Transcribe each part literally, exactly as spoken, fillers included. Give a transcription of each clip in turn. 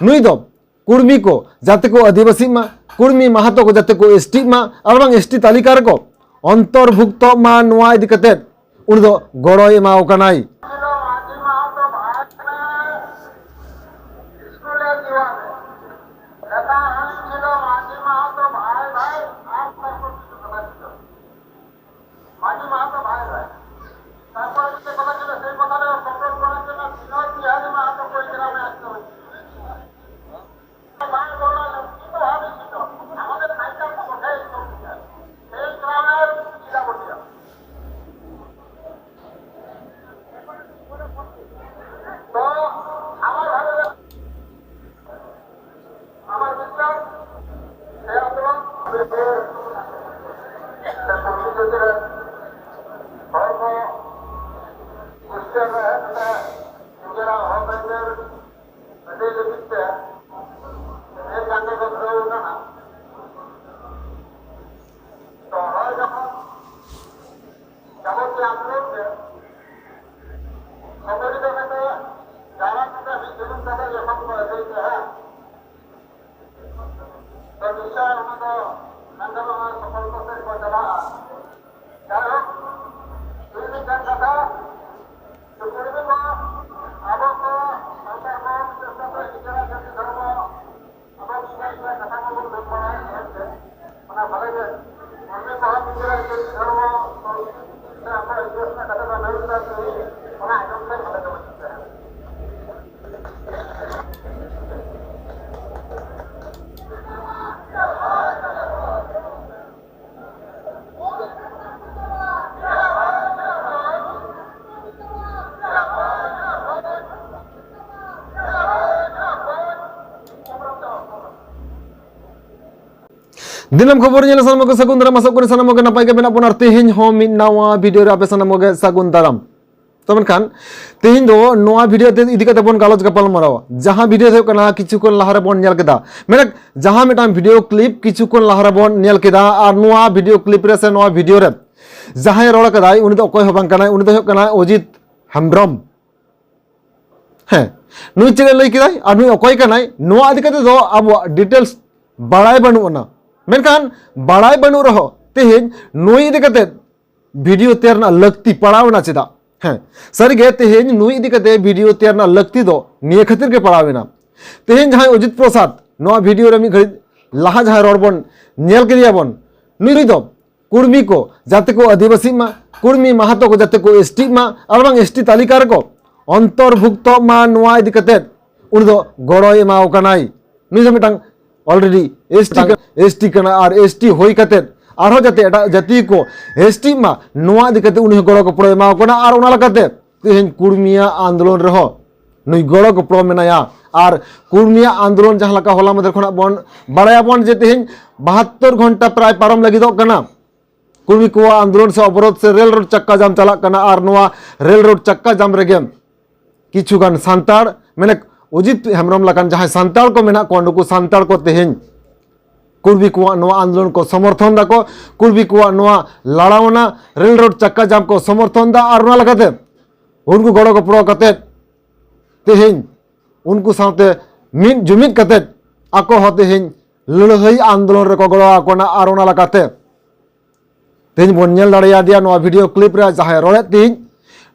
ᱱᱩᱭ ᱫᱚ ᱠᱩᱲᱢᱤ ᱠᱚ ᱡᱟᱛᱮ ᱠᱚ ᱟᱹᱫᱤᱵᱟᱹᱥᱤᱜ ᱢᱟ, ᱠᱩᱲᱢᱤ ᱢᱟᱦᱟᱛᱚ ᱠᱚ ᱡᱟᱛᱮ ᱠᱚ ᱮᱥᱴᱤᱜ ᱢᱟ, ᱟᱨ ᱵᱟᱝ ᱮᱥᱴᱤ ᱛᱟᱹᱞᱤᱠᱟ ᱨᱮᱠᱚ ᱚᱱᱛᱚᱨᱵᱷᱩᱠᱛᱚᱜ ᱢᱟ, ᱱᱚᱣᱟ ᱤᱫᱤ ᱠᱟᱛᱮ ᱩᱱᱤ ᱫᱚ ᱜᱚᱲᱚᱭ ᱮᱢᱟ ᱠᱚ ᱠᱟᱱᱟᱭ᱾ ᱫᱤᱱᱟᱹᱢ ᱠᱷᱚᱵᱚᱨ ᱧᱮᱞ ᱥᱟᱱᱟᱢ ᱠᱚ ᱥᱟᱹᱜᱩᱱ ᱫᱟᱨᱟᱢ, ᱟᱥᱚᱜ ᱠᱟᱹᱱᱟᱹᱧ ᱥᱟᱱᱟᱢ ᱠᱚᱜᱮ ᱱᱟᱯᱟᱭ ᱜᱮ ᱢᱮᱱᱟᱜ ᱵᱚᱱᱟ, ᱟᱨ ᱛᱮᱦᱮᱧ ᱦᱚᱸ ᱢᱤᱫ ᱱᱟᱣᱟ ᱵᱷᱤᱰᱤᱭᱳ ᱨᱮ ᱟᱯᱮ ᱥᱟᱱᱟᱢ ᱠᱚᱜᱮ ᱥᱟᱹᱜᱩᱱ ᱫᱟᱨᱟᱢ᱾ ᱛᱚ ᱢᱮᱱᱠᱷᱟᱱ ᱛᱮᱦᱮᱧ ᱫᱚ ᱱᱚᱣᱟ ᱵᱷᱤᱰᱤᱭᱳ ᱛᱮ ᱤᱫᱤ ᱠᱟᱛᱮ ᱵᱚᱱ ᱜᱟᱞᱚᱪ ᱜᱟᱯᱟᱞ ᱢᱟᱨᱟᱣᱟ, ᱡᱟᱦᱟᱸ ᱵᱷᱤᱰᱤᱭᱳ ᱫᱚ ᱦᱩᱭᱩᱜ ᱠᱟᱱᱟ ᱠᱤᱪᱷᱩ ᱠᱷᱚᱱ ᱞᱟᱦᱟ ᱨᱮᱵᱚᱱ ᱧᱮᱞ ᱠᱮᱫᱟ, ᱢᱮᱱ ᱡᱟᱦᱟᱸ ᱢᱤᱫᱴᱟᱝ ᱵᱷᱤᱰᱤᱭᱳ ᱠᱞᱤᱯ ᱠᱤᱪᱷᱩ ᱠᱷᱚᱱ ᱞᱟᱦᱟ ᱨᱮᱵᱚᱱ ᱧᱮᱞ ᱠᱮᱫᱟ, ᱟᱨ ᱱᱚᱣᱟ ᱵᱷᱤᱰᱤᱭᱳ ᱠᱞᱤᱯ ᱨᱮ ᱥᱮ ᱱᱚᱣᱟ ᱵᱷᱤᱰᱤᱭᱳ ᱨᱮ ᱡᱟᱦᱟᱸᱭ ᱨᱚᱲ ᱠᱟᱫᱟᱭ ᱩᱱᱤ ᱫᱚ ᱚᱠᱚᱭ ᱦᱚᱸ ᱵᱟᱝ ᱠᱟᱱᱟᱭ, ᱩᱱᱤ ᱫᱚ ᱦᱩᱭᱩᱜ ᱠᱟᱱᱟ ᱚᱡᱤᱛ ᱦᱮᱢᱵᱨᱚᱢ᱾ ᱦᱮᱸ, ᱱᱩᱭ ᱪᱮᱫ ᱮ ᱞᱟᱹᱭ ᱠᱮᱫᱟᱭ ᱟᱨ ᱱᱩᱭ ᱚᱠᱚᱭ ᱠᱟᱱᱟᱭ, ᱱᱚᱣᱟ ᱤᱫᱤ ᱠᱟᱛᱮ ᱫᱚ ᱟᱵᱚᱣᱟᱜ ᱰᱤᱴᱮᱞᱥ ᱵᱟᱲᱟᱭ ᱵᱟᱹᱱᱩᱜ ᱟᱱᱟ᱾ ᱢᱮᱱᱠᱷᱟᱱ ᱵᱟᱲᱟᱭ ᱵᱟᱹᱱᱩᱜ ᱨᱮᱦᱚᱸ ᱛᱮᱦᱮᱧ ᱱᱩᱭ ᱤᱫᱤ ᱠᱟᱛᱮ ᱵᱷᱤᱰᱤᱭᱳ ᱛᱮᱭᱟᱨ ᱨᱮᱱᱟᱜ ᱞᱟᱹᱠᱛᱤ ᱯᱟᱲᱟᱣ ᱮᱱᱟ᱾ ᱪᱮᱫᱟᱜ? ᱦᱮᱸ, ᱥᱟᱹᱨᱤᱜᱮ ᱛᱮᱦᱮᱧ ᱱᱩᱭ ᱤᱫᱤ ᱠᱟᱛᱮ ᱵᱷᱤᱰᱤᱭᱳ ᱛᱮᱭᱟᱨ ᱨᱮᱱᱟᱜ ᱞᱟᱹᱠᱛᱤ ᱫᱚ ᱱᱤᱭᱟᱹ ᱠᱷᱟᱹᱛᱤᱨ ᱜᱮ ᱯᱟᱲᱟᱣ ᱮᱱᱟ᱾ ᱛᱮᱦᱮᱧ ᱡᱟᱦᱟᱸᱭ ᱚᱡᱤᱛ ᱯᱨᱚᱥᱟᱫᱽ ᱱᱚᱣᱟ ᱵᱷᱤᱰᱤᱭᱳ ᱨᱮ ᱢᱤᱫ ᱜᱷᱟᱹᱲᱤᱡ ᱞᱟᱦᱟ ᱡᱟᱦᱟᱸᱭ ᱨᱚᱲ ᱵᱚᱱ ᱧᱮᱞ ᱠᱮᱫᱮᱭᱟ ᱵᱚᱱ, ᱱᱩᱭ ᱫᱚ ᱠᱩᱲᱢᱤ ᱠᱚ ᱡᱟᱛᱮ ᱠᱚ ᱟᱹᱫᱤᱵᱟᱹᱥᱤᱜ ᱢᱟ, ᱠᱩᱲᱢᱤ ᱢᱟᱦᱟᱛᱚ ᱠᱚ ᱡᱟᱛᱮ ᱠᱚ ᱮᱥᱴᱤᱜ ᱢᱟ, ᱟᱨ ᱵᱟᱝ ᱮᱥᱴᱤ ᱛᱟᱹᱞᱤᱠᱟ ᱨᱮᱠᱚ ᱚᱱᱛᱚᱨᱵᱷᱩᱠᱛᱚᱜ ᱢᱟ, ᱱᱚᱣᱟ ᱤᱫᱤ ᱠᱟᱛᱮ ᱩᱱᱤ ᱫᱚ ᱜᱚᱲᱚᱭ ᱮᱢᱟᱣ ᱠᱟᱱᱟᱭ᱾ ᱱᱩᱭ ᱫᱚ ᱢᱤᱫᱴᱟᱝ ᱚᱞᱨᱮᱰᱤ ᱮᱥᱴᱤ ᱮᱥᱴᱤ ᱠᱟᱱᱟ ᱟᱨ ᱮᱥᱴᱤ ᱦᱩᱭ ᱠᱟᱛᱮ ᱟᱨᱦᱚᱸ ᱡᱟᱛᱮ ᱮᱴᱟᱜ ᱡᱟᱹᱛᱤ ᱠᱚ ᱮᱥᱴᱤᱜ ᱢᱟ, ᱱᱚᱣᱟ ᱤᱫᱤ ᱠᱟᱛᱮ ᱩᱱᱤ ᱦᱚᱸ ᱜᱚᱲᱚ ᱜᱚᱯᱚᱲᱚᱭ ᱮᱢᱟᱣ ᱠᱟᱱᱟ᱾ ᱟᱨ ᱚᱱᱟ ᱞᱮᱠᱟᱛᱮ ᱛᱮᱦᱮᱧ ᱠᱩᱲᱢᱤᱭᱟᱜ ᱟᱱᱫᱳᱞᱚᱱ ᱨᱮᱦᱚᱸ ᱱᱩᱭ ᱜᱚᱲᱚ ᱜᱚᱯᱚᱲᱚ ᱢᱮᱱᱟᱭᱟ᱾ ᱟᱨ ᱠᱩᱲᱢᱤᱭᱟᱜ ᱟᱱᱫᱳᱞᱚᱱ ᱡᱟᱦᱟᱸ ᱞᱮᱠᱟ ᱦᱚᱞᱟ ᱢᱟᱫᱷᱮᱨ ᱠᱷᱚᱱᱟᱜ ᱵᱚᱱ ᱵᱟᱲᱟᱭᱟᱵᱚᱱ ᱡᱮ ᱛᱮᱦᱮᱧ ᱵᱟᱦᱟᱛᱛᱳᱨ ᱜᱷᱚᱱᱴᱟ ᱯᱨᱟᱭ ᱯᱟᱨᱚᱢ ᱞᱟᱹᱜᱤᱫᱚᱜ ᱠᱟᱱᱟ, ᱠᱩᱲᱢᱤ ᱠᱚᱣᱟᱜ ᱟᱱᱫᱳᱞᱚᱱ ᱥᱮ ᱚᱵᱚᱨᱳᱫᱷ ᱥᱮ ᱨᱮᱞ ᱨᱳᱰ ᱪᱟᱠᱟ ᱡᱟᱢ ᱪᱟᱞᱟᱜ ᱠᱟᱱᱟ᱾ ᱟᱨ ᱱᱚᱣᱟ ᱨᱮᱞ ᱨᱳᱰ ᱪᱟᱠᱟ ᱡᱟᱢ ᱨᱮᱜᱮ ᱠᱤᱪᱷᱩ ᱜᱟᱱ ᱥᱟᱱᱛᱟᱲ, ᱢᱟᱱᱮ ᱚᱡᱤᱛ ᱦᱮᱢᱵᱨᱚᱢ ᱞᱮᱠᱟᱱ ᱡᱟᱦᱟᱸᱭ ᱥᱟᱱᱛᱟᱲ ᱠᱚ ᱢᱮᱱᱟᱜ ᱠᱚᱣᱟ, ᱱᱩᱠᱩ ᱥᱟᱱᱛᱟᱲ ᱠᱚ ᱛᱮᱦᱮᱧ ᱠᱩᱲᱢᱤ ᱠᱚᱣᱟᱜ ᱱᱚᱣᱟ ᱟᱱᱫᱳᱞᱚᱱ ᱠᱚ ᱥᱚᱢᱚᱨᱛᱷᱚᱱ ᱫᱟᱠᱚ, ᱠᱩᱲᱢᱤ ᱠᱚᱣᱟᱜ ᱱᱚᱣᱟ ᱞᱟᱲᱟᱣᱱᱟ ᱨᱮᱞ ᱨᱳᱰ ᱪᱟᱠᱟ ᱡᱟᱢ ᱠᱚ ᱥᱚᱢᱚᱨᱛᱷᱚᱱ ᱫᱟ᱾ ᱟᱨ ᱚᱱᱟ ᱞᱮᱠᱟᱛᱮ ᱩᱱᱠᱩ ᱜᱚᱲᱚ ᱜᱚᱯᱚᱲᱚ ᱠᱟᱛᱮ ᱛᱮᱦᱮᱧ ᱩᱱᱠᱩ ᱥᱟᱶᱛᱮ ᱢᱤᱫ ᱡᱩᱢᱤᱫ ᱠᱟᱛᱮ ᱟᱠᱚ ᱦᱚᱸ ᱛᱮᱦᱮᱧ ᱞᱟᱹᱲᱦᱟᱹᱭ ᱟᱱᱫᱳᱞᱚᱱ ᱨᱮᱠᱚ ᱜᱚᱲᱚ ᱟᱠᱚ ᱠᱟᱱᱟ᱾ ᱟᱨ ᱚᱱᱟ ᱞᱮᱠᱟᱛᱮ ᱛᱮᱦᱮᱧ ᱵᱚᱱ ᱧᱮᱞ ᱫᱟᱲᱮᱭᱟᱫᱮᱭᱟ ᱱᱚᱣᱟ ᱵᱷᱤᱰᱤᱭᱳ ᱠᱞᱤᱯ ᱨᱮ ᱡᱟᱦᱟᱸᱭ ᱨᱚᱲᱮᱫ ᱛᱮᱦᱮᱧ,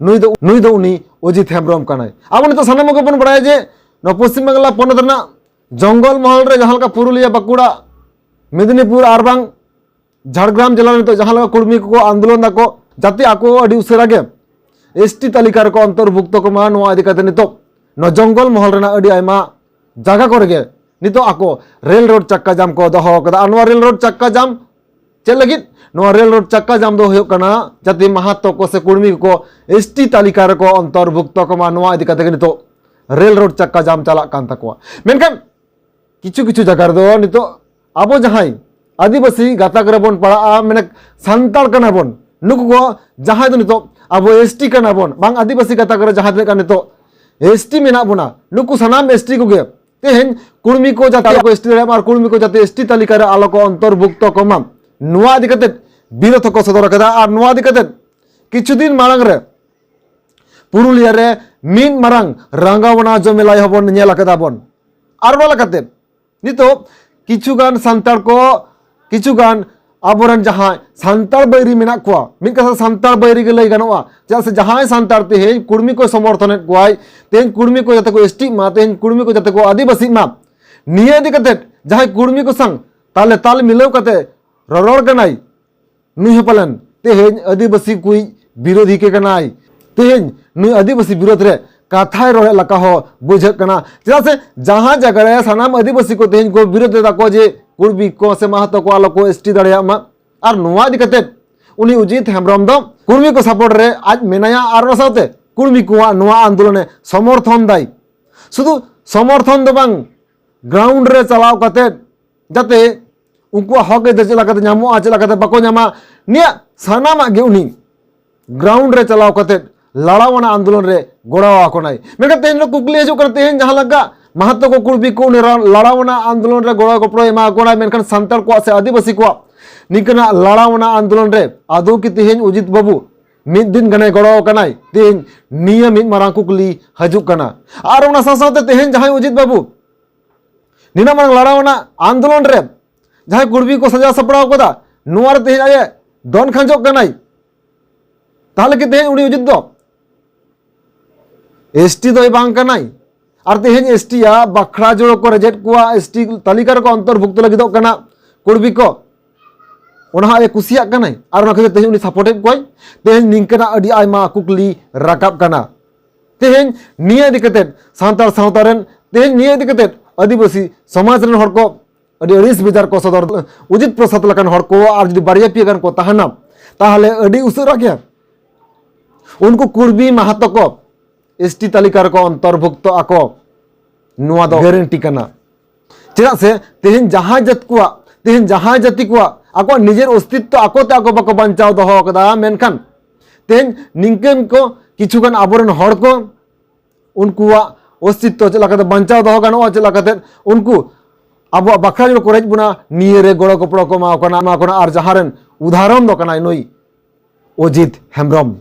ᱱᱩᱭ ᱫᱚ, ᱱᱩᱭ ᱫᱚ ᱩᱱᱤ ᱚᱡᱤᱛ ᱦᱮᱢᱵᱨᱚᱢ ᱠᱟᱱᱟᱭ᱾ ᱟᱵᱚ ᱱᱤᱛᱚᱜ ᱥᱟᱱᱟᱢ ᱠᱚ ᱵᱚᱱ ᱵᱟᱲᱟᱭᱟ ᱡᱮ ᱱᱚᱣᱟ ᱯᱚᱥᱪᱤᱢ ᱵᱟᱝᱞᱟ ᱯᱚᱱᱚᱛ ᱨᱮᱱᱟᱜ ᱡᱚᱝᱜᱚᱞ ᱢᱚᱦᱚᱞ ᱨᱮ ᱡᱟᱦᱟᱸ ᱞᱮᱠᱟ ᱯᱩᱨᱩᱞᱤᱭᱟᱹ, ᱵᱟᱸᱠᱩᱲᱟ, ᱢᱮᱫᱤᱱᱤᱯᱩᱨ ᱟᱨ ᱵᱟᱝ ᱡᱷᱟᱲᱜᱨᱟᱢ ᱡᱮᱞᱟ ᱨᱮ ᱱᱤᱛᱚᱜ ᱡᱟᱦᱟᱸ ᱞᱮᱠᱟ ᱠᱩᱲᱢᱤ ᱠᱚᱠᱚ ᱟᱱᱫᱳᱞᱚᱱ ᱫᱟᱠᱚ, ᱡᱟᱛᱮ ᱟᱠᱚ ᱟᱹᱰᱤ ᱩᱥᱟᱹᱨᱟ ᱜᱮ ᱮᱥᱴᱤ ᱛᱟᱹᱞᱤᱠᱟ ᱨᱮᱠᱚ ᱚᱱᱛᱚᱨᱵᱷᱩᱠᱛᱚ ᱠᱚᱢᱟ, ᱱᱚᱣᱟ ᱤᱫᱤ ᱠᱟᱛᱮ ᱱᱤᱛᱚᱜ ᱱᱚᱣᱟ ᱡᱚᱝᱜᱚᱞ ᱢᱚᱦᱚᱞ ᱨᱮᱱᱟᱜ ᱟᱹᱰᱤ ᱟᱭᱢᱟ ᱡᱟᱭᱜᱟ ᱠᱚᱨᱮ ᱜᱮ ᱱᱤᱛᱚᱜ ᱟᱠᱚ ᱨᱮᱞ ᱨᱳᱰ ᱪᱟᱠᱟ ᱡᱟᱢ ᱠᱚ ᱫᱚᱦᱚ ᱟᱠᱟᱫᱟ᱾ ᱟᱨ ᱱᱚᱣᱟ ᱨᱮᱞ ᱨᱳᱰ ᱪᱟᱠᱟ ᱡᱟᱢ ᱪᱮᱫ ᱞᱟᱹᱜᱤᱫ? ᱱᱚᱣᱟ ᱨᱮᱞ ᱨᱳᱰ ᱪᱟᱠᱟ ᱡᱟᱢ ᱫᱚ ᱦᱩᱭᱩᱜ ᱠᱟᱱᱟ ᱡᱟᱛᱮ ᱢᱟᱦᱟᱛᱚ ᱠᱚ ᱥᱮ ᱠᱩᱲᱢᱤ ᱠᱚ ᱮᱥᱴᱤ ᱛᱟᱹᱞᱤᱠᱟ ᱨᱮᱠᱚ ᱚᱱᱛᱚᱨᱵᱷᱩᱠᱛᱚ ᱠᱚᱢᱟ, ᱱᱚᱣᱟ ᱤᱫᱤ ᱠᱟᱛᱮ ᱜᱮ ᱱᱤᱛᱚᱜ ᱨᱮᱞ ᱨᱳᱰ ᱪᱟᱠᱟ ᱡᱟᱢ ᱪᱟᱞᱟᱜ ᱠᱟᱱ ᱛᱟᱠᱚᱣᱟ᱾ ᱢᱮᱱᱠᱷᱟᱱ ᱠᱤᱪᱷᱩ ᱠᱤᱪᱷᱩ ᱡᱟᱭᱜᱟ ᱨᱮᱫᱚ ᱱᱤᱛᱚᱜ ᱟᱵᱚ ᱡᱟᱦᱟᱸᱭ ᱟᱹᱫᱤᱵᱟᱹᱥᱤ ᱜᱟᱛᱟᱠ ᱨᱮᱵᱚᱱ ᱯᱟᱲᱟᱜᱼᱟ, ᱢᱟᱱᱮ ᱥᱟᱱᱛᱟᱲ ᱠᱟᱱᱟ ᱵᱚᱱ, ᱱᱩᱠᱩ ᱠᱚ ᱡᱟᱦᱟᱸᱭ ᱫᱚ ᱱᱤᱛᱚᱜ ᱟᱵᱚ ᱮᱥᱴᱤ ᱠᱟᱱᱟ ᱵᱚᱱ, ᱵᱟᱝ ᱟᱹᱫᱤᱵᱟᱹᱥᱤ ᱜᱟᱛᱟᱠ ᱨᱮ ᱡᱟᱦᱟᱸ ᱛᱤᱱᱟᱹᱜ ᱜᱟᱱ ᱱᱤᱛᱚᱜ ᱮᱥᱴᱤ ᱢᱮᱱᱟᱜ ᱵᱚᱱᱟ, ᱱᱩᱠᱩ ᱥᱟᱱᱟᱢ ᱮᱥᱴᱤ ᱠᱚᱜᱮ ᱛᱮᱦᱮᱧ ᱠᱩᱲᱢᱤ ᱠᱚ ᱡᱟᱛᱮ ᱟᱞᱚ ᱠᱚ ᱮᱥᱴᱤ ᱫᱟᱲᱮᱭᱟᱜ ᱢᱟ ᱟᱨ ᱠᱩᱲᱢᱤ ᱠᱚ ᱡᱟᱛᱮ ᱮᱥᱴᱤ ᱛᱟᱹᱞᱤᱠᱟ ᱨᱮ ᱟᱞᱚ ᱠᱚ ᱚᱱᱛᱚᱨᱵᱷᱩᱠᱛᱚ ᱠᱚᱢᱟ, ᱱᱚᱣᱟ ᱤᱫᱤ ᱠᱟᱛᱮ ᱵᱤᱨᱳᱫᱷ ᱦᱚᱸᱠᱚ ᱥᱚᱫᱚᱨ ᱟᱠᱟᱫᱟ᱾ ᱟᱨ ᱱᱚᱣᱟ ᱤᱫᱤ ᱠᱟᱛᱮ ᱠᱤᱪᱷᱩ ᱫᱤᱱ ᱢᱟᱲᱟᱝ ᱨᱮ ᱯᱩᱨᱩᱞᱤᱭᱟᱹ ᱨᱮ ᱢᱤᱫ ᱢᱟᱨᱟᱝ ᱨᱟᱸᱜᱟᱣᱱᱟ ᱡᱚᱢᱮᱞᱟᱭ ᱦᱚᱸᱵᱚᱱ ᱧᱮᱞ ᱟᱠᱟᱫᱟ ᱵᱚᱱ᱾ ᱟᱨ ᱚᱱᱟ ᱞᱮᱠᱟᱛᱮ ᱱᱤᱛᱚᱜ ᱠᱤᱪᱷᱩ ᱜᱟᱱ ᱥᱟᱱᱛᱟᱲ ᱠᱚ, ᱠᱤᱪᱷᱩ ᱜᱟᱱ ᱟᱵᱚᱨᱮᱱ ᱡᱟᱦᱟᱸᱭ ᱥᱟᱱᱛᱟᱲ ᱵᱟᱹᱭᱨᱤ ᱢᱮᱱᱟᱜ ᱠᱚᱣᱟ, ᱢᱤᱫ ᱠᱟᱛᱷᱟ ᱥᱟᱱᱛᱟᱲ ᱵᱟᱹᱭᱨᱤ ᱜᱮ ᱞᱟᱹᱭ ᱜᱟᱱᱚᱜᱼᱟ, ᱪᱮᱫᱟᱜ ᱥᱮ ᱡᱟᱦᱟᱸᱭ ᱥᱟᱱᱛᱟᱲ ᱛᱮᱦᱮᱧ ᱠᱩᱲᱢᱤ ᱠᱚ ᱥᱚᱢᱚᱨᱛᱷᱚᱱᱮᱫ ᱠᱚᱣᱟᱭ, ᱛᱮᱦᱮᱧ ᱠᱩᱲᱢᱤ ᱠᱚ ᱡᱟᱛᱮ ᱠᱚ ᱮᱥᱴᱤᱜ ᱢᱟ, ᱛᱮᱦᱮᱧ ᱠᱩᱲᱢᱤ ᱠᱚ ᱡᱟᱛᱮ ᱠᱚ ᱟᱹᱫᱤᱵᱟᱹᱥᱤᱜ ᱢᱟ, ᱱᱤᱭᱟᱹ ᱤᱫᱤ ᱠᱟᱛᱮ ᱡᱟᱦᱟᱸᱭ ᱠᱩᱲᱢᱤ ᱠᱚ ᱥᱟᱝ ᱛᱟᱞᱮ ᱛᱟᱞ ᱢᱤᱞᱟᱹᱣ ᱠᱟᱛᱮ ᱨᱚᱨᱚᱲ ᱠᱟᱱᱟᱭ, ᱱᱩᱭ ᱦᱚᱸ ᱯᱟᱞᱮᱱ ᱛᱮᱦᱮᱧ ᱟᱹᱫᱤᱵᱟᱹᱥᱤ ᱠᱚᱭᱤᱡ ᱵᱤᱨᱳᱫᱷᱤ ᱜᱮ ᱠᱟᱱᱟᱭ᱾ ᱛᱮᱦᱮᱧ ᱱᱩᱭ ᱟᱹᱫᱤᱵᱟᱹᱥᱤ ᱵᱤᱨᱳᱫᱷ ᱨᱮ ᱠᱟᱛᱷᱟᱭ ᱨᱚᱲᱮᱫ ᱞᱮᱠᱟ ᱦᱚᱸ ᱵᱩᱡᱷᱟᱹᱜ ᱠᱟᱱᱟ᱾ ᱪᱮᱫᱟᱜ ᱥᱮ ᱡᱟᱦᱟᱸ ᱡᱟᱭᱜᱟ ᱨᱮ ᱥᱟᱱᱟᱢ ᱟᱹᱫᱤᱵᱟᱹᱥᱤ ᱠᱚ ᱛᱮᱦᱮᱧ ᱠᱚ ᱵᱤᱨᱳᱫᱷ ᱮᱫᱟ ᱠᱚ ᱡᱮ ᱠᱩᱲᱵᱤ ᱠᱚ ᱥᱮ ᱢᱟᱦᱟᱛᱚ ᱠᱚ ᱟᱞᱚ ᱠᱚ ᱮᱥᱴᱤ ᱫᱟᱲᱮᱭᱟᱜ ᱢᱟ, ᱟᱨ ᱱᱚᱣᱟ ᱤᱫᱤ ᱠᱟᱛᱮ ᱩᱱᱤ ᱚᱡᱤᱛ ᱦᱮᱢᱵᱨᱚᱢ ᱫᱚ ᱠᱩᱲᱢᱤ ᱠᱚ ᱥᱟᱯᱳᱨᱴ ᱨᱮ ᱟᱡ ᱢᱮᱱᱟᱭᱟ ᱟᱨ ᱚᱱᱟ ᱥᱟᱶᱛᱮ ᱠᱩᱲᱢᱤ ᱠᱚᱣᱟᱜ ᱱᱚᱣᱟ ᱟᱱᱫᱳᱞᱚᱱᱮ ᱥᱚᱢᱚᱨᱛᱷᱚᱱ ᱫᱟᱭ᱾ ᱥᱩᱫᱷᱩ ᱥᱚᱢᱚᱨᱛᱷᱚᱱ ᱫᱚ ᱵᱟᱝ, ᱜᱨᱟᱣᱩᱱᱰ ᱨᱮ ᱪᱟᱞᱟᱣ ᱠᱟᱛᱮ ᱡᱟᱛᱮ ᱩᱱᱠᱩᱣᱟᱜ ᱦᱚᱠ ᱟᱹᱭᱫᱟᱹᱨ ᱪᱮᱫ ᱞᱮᱠᱟᱛᱮ ᱧᱟᱢᱚᱜᱼᱟ, ᱪᱮᱫ ᱞᱮᱠᱟᱛᱮ ᱵᱟᱠᱚ ᱧᱟᱢᱟ, ᱱᱤᱭᱟᱹ ᱥᱟᱱᱟᱢᱟᱜ ᱜᱮ ᱩᱱᱤ ᱜᱨᱟᱣᱩᱱᱰ ᱨᱮ ᱪᱟᱞᱟᱣ ᱠᱟᱛᱮ ᱞᱟᱲᱟᱣ ᱟᱱᱟᱜ ᱟᱱᱫᱳᱞᱚᱱ ᱨᱮ ᱜᱚᱲᱚ ᱟᱠᱚ ᱠᱟᱱᱟᱭ᱾ ᱢᱮᱱᱠᱷᱟᱱ ᱛᱮᱦᱮᱧ ᱫᱚ ᱠᱩᱠᱞᱤ ᱦᱤᱡᱩᱜ ᱠᱟᱱᱟ, ᱛᱮᱦᱮᱧ ᱡᱟᱦᱟᱸ ᱞᱮᱠᱟ ᱢᱟᱦᱟᱛᱚ ᱠᱚ ᱠᱩᱲᱵᱤ ᱠᱚ ᱩᱱᱤ ᱨᱟ-, ᱞᱟᱲᱟᱣ ᱟᱱᱟᱜ ᱟᱱᱫᱳᱞᱚᱱ ᱨᱮ ᱜᱚᱲᱚ ᱜᱚᱯᱚᱲᱚᱭ ᱮᱢᱟ ᱠᱚ ᱠᱟᱱᱟ, ᱢᱮᱱᱠᱷᱟᱱ ᱥᱟᱱᱛᱟᱲ ᱠᱚᱣᱟᱜ ᱥᱮ ᱟᱹᱫᱤᱵᱟᱹᱥᱤ ᱠᱚᱣᱟᱜ ᱱᱤᱝᱠᱟᱹᱱᱟᱜ ᱞᱟᱲᱟᱣ ᱟᱱᱟᱜ ᱟᱱᱫᱳᱞᱚᱱ ᱨᱮ ᱟᱫᱚ ᱠᱤ ᱛᱮᱦᱮᱧ ᱚᱡᱤᱛ ᱵᱟᱹᱵᱩ ᱢᱤᱫ ᱫᱤᱱ ᱜᱟᱱᱮ ᱜᱚᱲᱚ ᱟᱠᱟᱱᱟᱭ? ᱛᱮᱦᱮᱧ ᱱᱤᱭᱟᱹ ᱢᱤᱫ ᱢᱟᱨᱟᱝ ᱠᱩᱠᱞᱤ ᱦᱤᱡᱩᱜ ᱠᱟᱱᱟ᱾ ᱟᱨ ᱚᱱᱟ ᱥᱟᱶ ᱥᱟᱶᱛᱮ ᱛᱮᱦᱮᱧ ᱡᱟᱦᱟᱸᱭ ᱚᱡᱤᱛ ᱵᱟᱹᱵᱩ ᱱᱤᱱᱟᱹᱜ ᱢᱟᱨᱟᱝ ᱞᱟᱲᱟᱣ ᱟᱱᱟᱜ ᱟᱱᱫᱳᱞᱚᱱ ᱨᱮ ᱡᱟᱦᱟᱸᱭ ᱠᱩᱲᱵᱤ ᱠᱚ ᱥᱟᱡᱟᱣ ᱥᱟᱯᱲᱟᱣ ᱠᱟᱫᱟ, ᱱᱚᱣᱟ ᱨᱮ ᱛᱮᱦᱮᱧ ᱟᱡ ᱮ ᱫᱚᱱ ᱠᱷᱟᱸᱡᱚᱜ ᱠᱟᱱᱟᱭ, ᱛᱟᱦᱞᱮ ᱠᱤ ᱛᱮᱦᱮᱧ ᱩᱱᱤ ᱚᱡᱤᱛ ᱫᱚ ᱮᱥᱴᱤ ᱫᱚᱭ ᱵᱟᱝ ᱠᱟᱱᱟᱭ? ᱟᱨ ᱛᱮᱦᱮᱧ ᱮᱥᱴᱤ ᱟᱜ ᱵᱟᱠᱷᱲᱟ ᱡᱳᱲ ᱠᱚ ᱨᱮᱡᱮᱫ ᱠᱚᱣᱟ, ᱮᱥᱴᱤ ᱛᱟᱹᱞᱤᱠᱟ ᱨᱮᱠᱚ ᱚᱱᱛᱚᱨᱵᱷᱩᱠᱛᱚ ᱞᱟᱹᱜᱤᱫᱚᱜ ᱠᱟᱱᱟ ᱠᱩᱲᱵᱤ ᱠᱚ, ᱚᱱᱟ ᱦᱚᱸ ᱟᱡ ᱮ ᱠᱩᱥᱤᱭᱟᱜ ᱠᱟᱱᱟᱭ ᱟᱨ ᱚᱱᱟ ᱠᱷᱟᱹᱛᱤᱨ ᱛᱮᱦᱮᱧ ᱩᱱᱤ ᱥᱟᱯᱳᱨᱴ ᱮᱫ ᱠᱚᱣᱟᱭ? ᱛᱮᱦᱮᱧ ᱱᱤᱝᱠᱟᱹᱱᱟᱜ ᱟᱹᱰᱤ ᱟᱭᱢᱟ ᱠᱩᱠᱞᱤ ᱨᱟᱠᱟᱵ ᱠᱟᱱᱟ᱾ ᱛᱮᱦᱮᱧ ᱱᱤᱭᱟᱹ ᱤᱫᱤ ᱠᱟᱛᱮᱫ ᱥᱟᱱᱛᱟᱲ ᱥᱟᱶᱛᱟ ᱨᱮᱱ, ᱛᱮᱦᱮᱧ ᱱᱤᱭᱟᱹ ᱤᱫᱤ ᱠᱟᱛᱮᱫ ᱟᱹᱫᱤᱵᱟᱹᱥᱤ ᱥᱚᱢᱟᱡᱽ ᱨᱮᱱ ᱦᱚᱲ ᱠᱚ ᱟᱹᱰᱤ ᱟᱹᱲᱤᱥ ᱵᱮᱡᱟᱨ ᱠᱚ ᱥᱚᱫᱚᱨ᱾ ᱚᱡᱤᱛ ᱯᱨᱚᱥᱟᱫᱽ ᱞᱮᱠᱟᱱ ᱦᱚᱲ ᱠᱚ ᱟᱨ ᱡᱩᱫᱤ ᱵᱟᱨᱭᱟ ᱯᱮᱭᱟ ᱜᱟᱱ ᱠᱚ ᱛᱟᱦᱮᱱᱟ, ᱛᱟᱦᱚᱞᱮ ᱟᱹᱰᱤ ᱩᱥᱟᱹᱨᱟ ᱜᱮ ᱩᱱᱠᱩ ᱠᱩᱲᱵᱤ ᱢᱟᱦᱟᱛᱚ ᱠᱚ ᱮᱥᱴᱤ ᱛᱟᱹᱞᱤᱠᱟ ᱨᱮᱠᱚ ᱚᱱᱛᱚᱨᱵᱷᱩᱠᱛᱚ ᱟᱠᱚ, ᱱᱚᱣᱟ ᱫᱚ ᱜᱮᱨᱮᱱᱴᱤ ᱠᱟᱱᱟ᱾ ᱪᱮᱫᱟᱜ ᱥᱮ ᱛᱮᱦᱮᱧ ᱡᱟᱦᱟᱸᱭ ᱡᱟᱹᱛ ᱠᱚᱣᱟᱜ, ᱛᱮᱦᱮᱧ ᱡᱟᱦᱟᱸᱭ ᱡᱟᱹᱛᱤ ᱠᱚᱣᱟᱜ ᱟᱠᱚᱣᱟᱜ ᱱᱤᱡᱮᱨ ᱚᱥᱛᱤᱛᱛᱚ ᱟᱠᱚ ᱛᱮ ᱟᱠᱚ ᱵᱟᱠᱚ ᱵᱟᱧᱪᱟᱣ ᱫᱚᱦᱚ ᱟᱠᱟᱫᱟ, ᱢᱮᱱᱠᱷᱟᱱ ᱛᱮᱦᱮᱧ ᱱᱤᱝᱠᱟᱹᱱ ᱠᱚ ᱠᱤᱪᱷᱩᱜᱟᱱ ᱟᱵᱚᱨᱮᱱ ᱦᱚᱲ ᱠᱚ ᱩᱱᱠᱩᱣᱟᱜ ᱚᱥᱛᱤᱛᱛᱚ ᱪᱮᱫ ᱞᱮᱠᱟᱛᱮ ᱵᱟᱧᱪᱟᱣ ᱫᱚᱦᱚ ᱜᱟᱱᱚᱜᱼᱟ, ᱪᱮᱫ ᱞᱮᱠᱟᱛᱮ ᱩᱱᱠᱩ ᱟᱵᱚᱣᱟᱜ ᱵᱟᱠᱷᱨᱟ ᱡᱚᱲ ᱠᱚ ᱨᱮᱡ ᱵᱚᱱᱟ, ᱱᱤᱭᱟᱹ ᱨᱮ ᱜᱚᱲᱚ ᱜᱚᱯᱚᱲᱚ ᱠᱚ ᱮᱢᱟ ᱠᱚ ᱠᱟᱱᱟ, ᱮᱢᱟ ᱠᱚ ᱠᱟᱱᱟ᱾ ᱟᱨ ᱡᱟᱦᱟᱸ ᱨᱮᱱ ᱩᱫᱟᱦᱚᱨᱚᱱ ᱫᱚ ᱠᱟᱱᱟᱭ ᱱᱩᱭ ᱚᱡᱤᱛ ᱦᱮᱢᱵᱨᱚᱢ᱾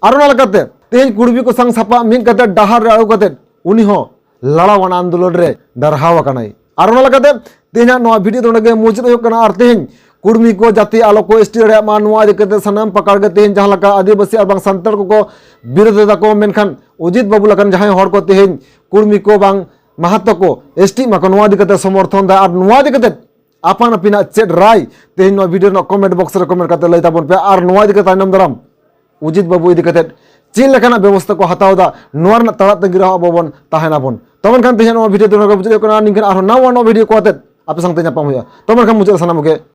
ᱟᱨ ᱚᱱᱟ ᱞᱮᱠᱟᱛᱮ ᱛᱮᱦᱮᱧ ᱠᱩᱲᱢᱤ ᱠᱚ ᱥᱟᱝ ᱥᱟᱯᱟᱵ ᱢᱤᱫ ᱠᱟᱛᱮ ᱰᱟᱦᱟᱨ ᱨᱮ ᱟᱬᱜᱚ ᱠᱟᱛᱮ ᱩᱱᱤ ᱦᱚᱸ ᱞᱟᱲᱟᱣᱟᱱ ᱟᱱᱫᱳᱞᱚᱱ ᱨᱮ ᱰᱟᱨᱦᱟᱣ ᱟᱠᱟᱱᱟᱭ᱾ ᱟᱨ ᱚᱱᱟ ᱞᱮᱠᱟᱛᱮ ᱛᱮᱦᱮᱧᱟᱜ ᱱᱚᱣᱟ ᱵᱷᱤᱰᱤᱭᱳ ᱫᱚ ᱱᱚᱰᱮ ᱜᱮ ᱢᱩᱪᱟᱹᱫ ᱦᱩᱭᱩᱜ ᱠᱟᱱᱟ᱾ ᱟᱨ ᱛᱮᱦᱮᱧ ᱠᱩᱲᱢᱤ ᱠᱚ ᱡᱟᱛᱮ ᱟᱞᱚ ᱠᱚ ᱮᱥᱴᱤ ᱫᱟᱲᱮᱭᱟᱜ ᱢᱟ, ᱱᱚᱣᱟ ᱤᱫᱤ ᱠᱟᱛᱮ ᱥᱟᱱᱟᱢ ᱯᱟᱠᱟᱲ ᱜᱮ ᱛᱮᱦᱮᱧ ᱡᱟᱦᱟᱸ ᱞᱮᱠᱟ ᱟᱹᱫᱤᱵᱟᱹᱥᱤ ᱟᱨ ᱵᱟᱝ ᱥᱟᱱᱛᱟᱲ ᱠᱚᱠᱚ ᱵᱤᱨᱳᱫ ᱮᱫᱟ ᱠᱚ, ᱢᱮᱱᱠᱷᱟᱱ ᱚᱡᱤᱛ ᱵᱟᱹᱵᱩ ᱞᱮᱠᱟᱱ ᱡᱟᱦᱟᱸᱭ ᱦᱚᱲ ᱠᱚ ᱛᱮᱦᱮᱧ ᱠᱩᱲᱢᱤ ᱠᱚ ᱵᱟᱝ ᱢᱟᱦᱟᱛᱚ ᱠᱚ ᱮᱥᱴᱤᱜ ᱢᱟᱠᱚ, ᱱᱚᱣᱟ ᱤᱫᱤ ᱠᱟᱛᱮ ᱥᱚᱢᱚᱨᱛᱷᱚᱱ ᱫᱟ᱾ ᱟᱨ ᱱᱚᱣᱟ ᱤᱫᱤ ᱠᱟᱛᱮ ᱟᱯᱟᱱ ᱟᱹᱯᱤᱱᱟᱜ ᱪᱮᱫ ᱨᱟᱭ, ᱛᱮᱦᱮᱧ ᱱᱚᱣᱟ ᱵᱷᱤᱰᱤᱭᱳ ᱨᱮᱱᱟᱜ ᱠᱚᱢᱮᱱᱴ ᱵᱚᱠᱥ ᱨᱮ ᱠᱚᱢᱮᱱᱴ ᱠᱟᱛᱮ ᱞᱟᱹᱭ ᱛᱟᱵᱚᱱ ᱯᱮ᱾ ᱟᱨ ᱱᱚᱣᱟ ᱤᱫᱤ ᱠᱟᱛᱮ ᱛᱟᱭᱱᱚᱢ ᱫᱟᱨᱟᱢ ᱚᱡᱤᱛ ᱵᱟᱹᱵᱩ ᱤᱫᱤ ᱠᱟᱛᱮ ᱪᱮᱫ ᱞᱮᱠᱟᱱᱟᱜ ᱵᱮᱵᱚᱥᱛᱷᱟ ᱠᱚ ᱦᱟᱛᱟᱣ ᱮᱫᱟ, ᱱᱚᱣᱟ ᱨᱮᱱᱟᱜ ᱛᱟᱲᱟᱜ ᱛᱟᱺᱜᱤ ᱨᱮᱦᱚᱸ ᱟᱵᱚ ᱵᱚᱱ ᱛᱟᱦᱮᱱᱟᱵᱚᱱ᱾ ᱛᱚ ᱢᱮᱱᱠᱷᱟᱱ ᱛᱮᱦᱮᱧᱟᱜ ᱱᱚᱣᱟ ᱵᱷᱤᱰᱤᱭᱳ ᱫᱚ ᱱᱚᱰᱮ ᱜᱮ ᱢᱩᱪᱟᱹᱫ ᱦᱩᱭᱩᱜ ᱠᱟᱱᱟ᱾ ᱱᱤᱝᱠᱟᱹᱱ ᱟᱨᱦᱚᱸ ᱱᱟᱣᱟ ᱱᱟᱣᱟ ᱵᱷᱤᱰᱤᱭᱳ ᱠᱚ ᱟᱛᱮᱫ ᱟᱯᱮ ᱥᱟᱶᱛᱮ ᱧᱟᱯᱟᱢ ᱦᱩᱭᱩᱜᱼᱟ᱾ ᱛᱚ ᱢᱮᱱᱠᱷᱟᱱ ᱢᱩᱪᱟᱹᱫ ᱨᱮ ᱥᱟᱱᱟᱢ ᱠᱚᱜᱮ